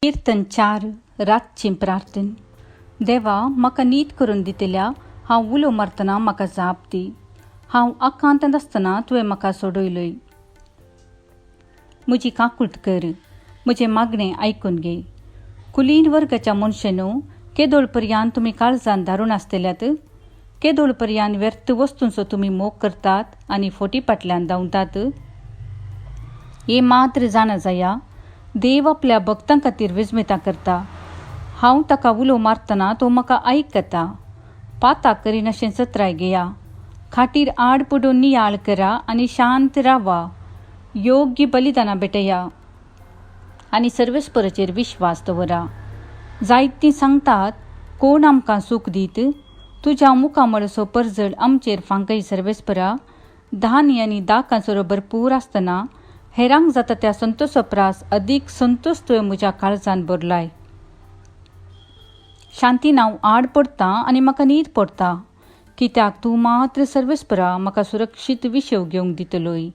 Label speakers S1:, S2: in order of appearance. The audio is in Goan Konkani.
S1: किर्तन 4, रातचें प्रार्थन. देवा, म्हाका नीत करून दितल्या, हांव उलो मारतना म्हाका जाप दी. हांव आकांतांत आसतना तुवें म्हाका सोडयलोय. म्हजी काकूट कर, म्हजें मागणें आयकून घे. कुलीन वर्गाच्या मनशांनो, केदोळ पर्यान तुमी काळजान धारून आसतल्यात? केदोळ पर्यान व्यर्थ वस्तूंचो तुमी मोग करतात आनी फोटी फाटल्यान धांवतात? हें मात्र जाणा जाया, देव आपल्या भक्तां खातीर विस्मितां करता. हांव ताका उलो मारतना तो म्हाका आयकता. पाताक करिनाशें चत्राय घेया, खाटीर आड पडून नियाळ करा आनी शांत रावा. योग्य बलिदानां भेटया आनी सर्वेस्पराचेर विश्वास दवरा. जायतीं सांगतात, कोण आमकां सूख दीत? तुज्या मुखामळसो परजळ आमचेर फांकय सर्वेस्परा. धान्य आनी दाकांचो भरपूर आसतना हेरांक जाता त्या संतोषा प्रास अदीक संतोष तुवें म्हज्या काळजान भरलाय. शांतीन हांव आड पडटा आनी म्हाका न्हीद पडटा, कित्याक तूं मात्र सर्वेस्परा म्हाका सुरक्षीत विशेव घेवंक दितलोय.